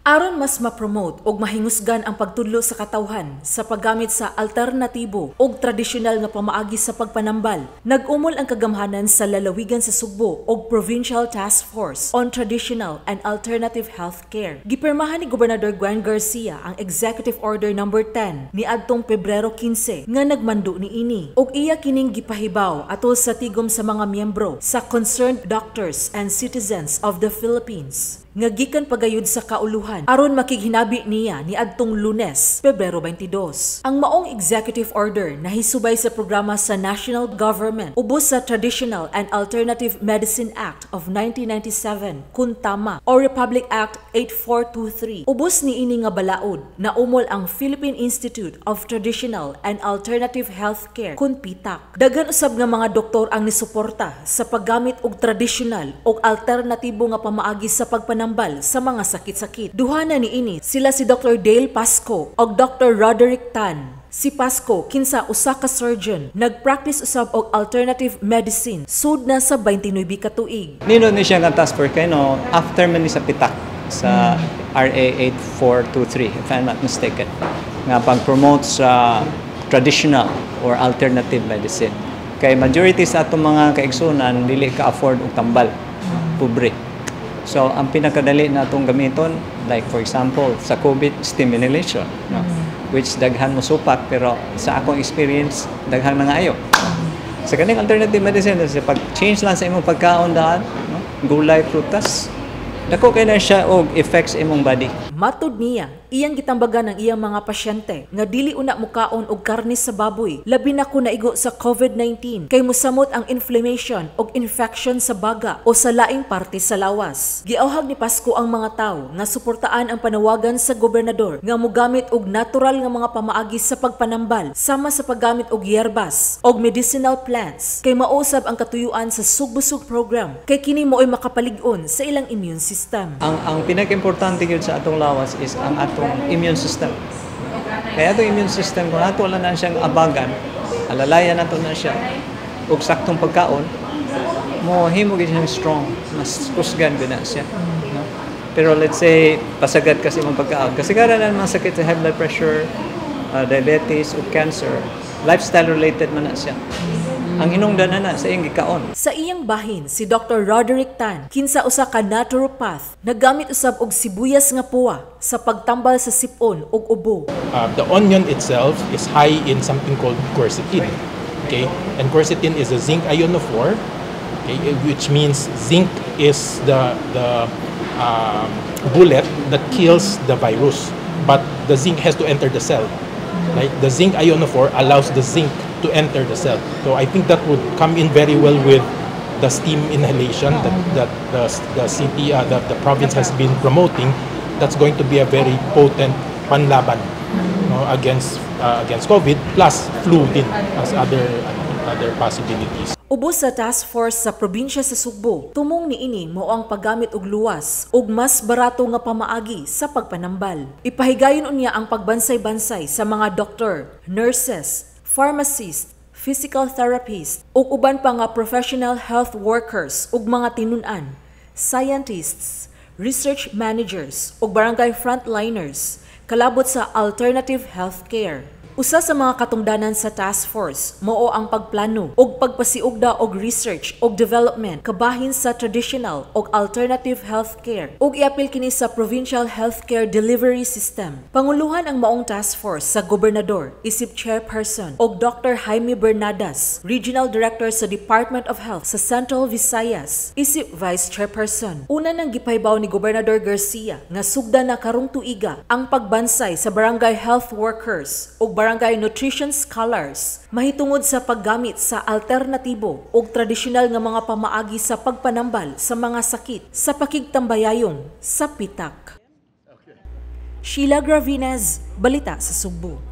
Aron mas ma-promote og mahingusgan ang pagtudlo sa katawhan sa paggamit sa alternatibo og tradisyonal nga pamaagi sa pagpanambal, nag-umol ang kagamhanan sa lalawigan sa Sugbo og Provincial Task Force on Traditional and Alternative Healthcare. Gipirmahan ni Gobernador Gwen Garcia ang Executive Order Number 10 niadtong Pebrero 15 nga nagmando niini, ug iya kining gipahibaw atol sa tigom sa mga miyembro sa Concerned Doctors and Citizens of the Philippines nga gikan pagayod sa kauluhan aron makighinabi niya niadtong Lunes, Pebrero 22. Ang maong executive order nahisubay sa programa sa national government ubos sa Traditional and Alternative Medicine Act of 1997, kun TAMA, o Republic Act 8423. Ubos niini nga balaod, naumol ang Philippine Institute of Traditional and Alternative Healthcare, kun PITAHC. Daghan usab nga mga doktor ang nisuporta sa paggamit og tradisyonal og alternatibo nga pamaagi sa pagpanambal sa mga sakit-sakit. Duha na niini sila, si Dr. Dale Pasco og Dr. Roderick Tan. Si Pasco, kinsa usa ka surgeon, nagpractice usab og alternative medicine sud na sa 29 ka tuig. Nindot ni siya nga task force kay, no, after man ni sa PITAHC sa RA 8423, if I'm not mistaken, nga pag-promote sa traditional or alternative medicine. Kay majority sa atong mga kaigsunan dili ka afford og tambal, pobre. So ang pinakadali na atong gamiton, like for example sa COVID, steam inhalation, no? Which daghan mo supak, pero sa akong experience daghan mga ayo. Sa kaning alternative medicine, sa pag-change lang sa imong pagkaon daan, no? Gulay, prutas, dako kay na siya og effects imong body. Matud niya, iyang gitambagan ang iyang mga pasyente nga dili una mukaon og karne sa baboy, labi na kung naigo sa COVID-19, kay musamot ang inflammation og infection sa baga o sa laing parte sa lawas. Giauhag ni Pasco ang mga tawo nga suportaan ang panawagan sa gobernador nga mogamit og natural nga mga pamaagi sa pagpanambal, sama sa paggamit og yerbas og medicinal plants, kay mausab ang katuyuan sa Sugbusog program, kay kini mo'y makapalig-on sa ilang immune system. Ang pinaka-importante gyud sa atong lawas is ang atong immune system. Kaya atong immune system, kung ato lang na siyang abagan, alalayan nato na siya og saktong pagkaon, mo himo gyud siyang strong, mas kusgan gyud na siya. No? Pero let's say pasagad kasi imong pagkaon, kasi kada na mga sakit sa high blood pressure, diabetes ug cancer, lifestyle related man na siya. Ang hinungdan na na sa iyang gikaon. Sa iyang bahin, si Dr. Roderick Tan, kinsa usa ka naturopath, naggamit usab og sibuyas nga puwa sa pagtambal sa sipon ug ubo. The onion itself is high in something called quercetin. Okay, and quercetin is a zinc ionophore. Okay, which means zinc is the bullet that kills the virus, but the zinc has to enter the cell. Right? The zinc ionophore allows the zinc to enter the cell. So I think that would come in very well with the steam inhalation that the city, that the province has been promoting. That's going to be a very potent panlaban, no, against COVID, plus flu din as other possibilities. Ubos sa task force sa probinsya sa Sugbo, tumong niini mao ang paggamit og luwas ug mas barato nga pamaagi sa pagpanambal. Ipahigayon unya ang pagbansay-bansay sa mga doktor, nurses, pharmacists, physical therapist ug uban pa nga professional health workers ug mga tinun-an, scientists, research managers ug barangay frontliners kalabot sa alternative healthcare. Usa sa mga katungdanan sa task force mao ang pagplano ug pagpasiugda og research ug development kabahin sa traditional ug alternative healthcare ug iapil kini sa provincial healthcare delivery system. Panguluhan ang maong task force sa gobernador isip chairperson ug Dr. Jaime Bernadas, Regional Director sa Department of Health sa Central Visayas, isip vice chairperson. Una nang gipahibaw ni Gobernador Garcia nga sugdan na karong tuiga ang pagbansay sa barangay health workers ug barangay nutrition scholars mahitungod sa paggamit sa alternatibo ug tradisyonal nga mga pamaagi sa pagpanambal sa mga sakit sa pakigtambayayong sa PITAHC. Sheila Gravines, Balita sa Sugbo.